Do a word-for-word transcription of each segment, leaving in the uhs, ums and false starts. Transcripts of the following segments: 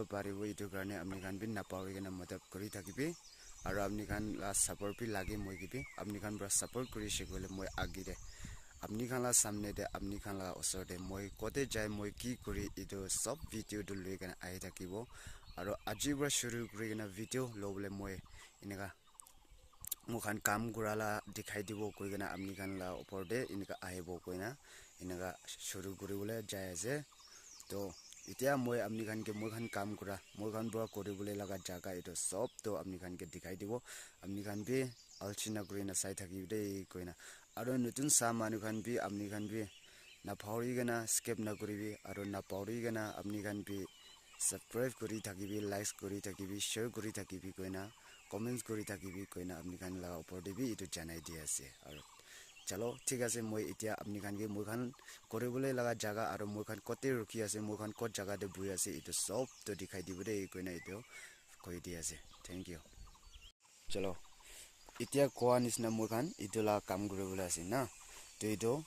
paribo, etu karne apni khan bi napahori kena madad kuri thakibi. Aro apni khan la support bi lage moi ke bi. Apni khan pra support kuri she koile moi age te, apni khan la samne te, apni khan la osor te moi kote jai, moi ki kuri, etu sob video tu loi kena ahi thakibo. Aro aji pra shuru kuri kena video lobole moi eneka moi khan kam kura la dikhai dibo koi kena apni khan la opor te eneka ahibo koina eneka shuru kuribole jai ase. To etia moi apni khan ke moi khan kam kura, moi khan pra kuribole laga jaga etu sob to apni khan ke dikhai dibo. Apni khan bi alchina kuri na sai thakibi de koina. Aro notun sa manu khan bi apni khan bi napahori kena skip na kuribi, aro napahori kena apni khan bi subscribe kuri thakibi, likes kuri thakibi, share kuri thakibi koina, comments kuri thakibi koina apni khan la opor te bi etu janai di ase. Aro chalo, thik ase, moi etia apni khan ke moi khan kuribole laga jaga aro moi khan kote rukhi ase, moi khan kot jaga te buhi ase, etu sob to dikhai dibo de koina etu koi di ase. Thank you. Chalo, etia koa nisna moi khan etu la kam kuribole ase na. To etu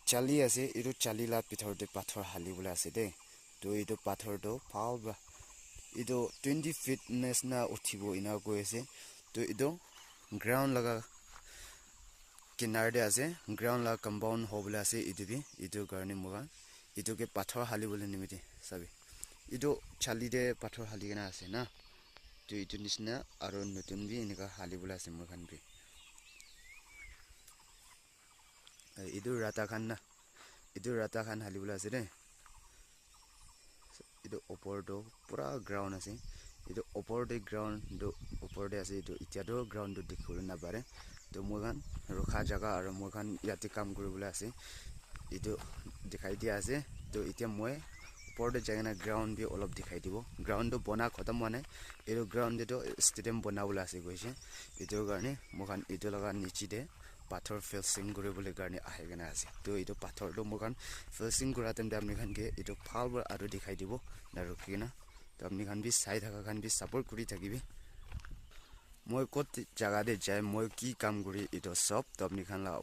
chali ase, etu chali la bithor te pathor halibole ase de. To etu pathor to bhal pra, etu twenty feet nisna uthibo ena koi ase. To etu ground laga kinar te ase, ground la compound hobole ase etu bi. Etu karne moi khan etu ke pathor halibole nimite sabi, etu chali te pathor hali kena ase na. To etu nisna aro notun bi eneka halibole ase moi khan bi. Eh, etu rata khan na, etu rata khan halibole ase de. Etu opor to pura ground ase. Etu opor te ground to opor te ase. Etu etia to ground to dikhibole napare. To moi khan rukha jaga aro moi khan yate kam kuribole ase. Etu dikhai dia ase. To etia moi opor te jai kena ground bi olop dikhai dibo. Ground to bona khotom hwa nai. Etu ground te to stadium bonabole ase koise. Etu karne moi khan etu laga niche te pathor fencing kuribole karne ahi kena ase. To etu pathor to moi khan fencing kura time te apni khan ke etu bhal para aru dikhai dibo na rukhi kena. To apni khan bi sai thaka khan bi support kuri thakibi. Moi kot jaga te jai, moi ki kam kuri, etu sob to apni khan la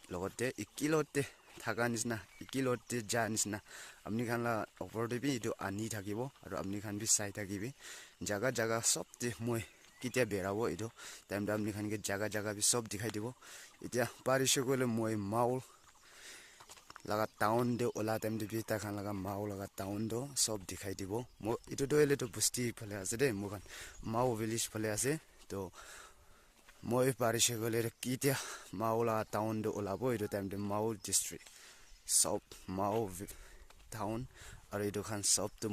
logot te, ekelog te thaka nisna, ekelog te ja nisna, apni khan la opor te bi etu ani thakibo, aru apni khan bi sai thakibi. Jaga jaga sob te moi ketia berabo etu time te apni khan ke jaga jaga bi sob dikhai dibo. Etia parishe koile moi Mao laga town te ola time te bi tai khan laga Mao laga town to sob dikhai dibo. Moi etu to hoile to bosti phale ase de, moi khan Mao village phale ase. To moi parishe koile ketia Mao laga town to olabo etu time te Mao district sob Mao vi-, town aru etu khan sob to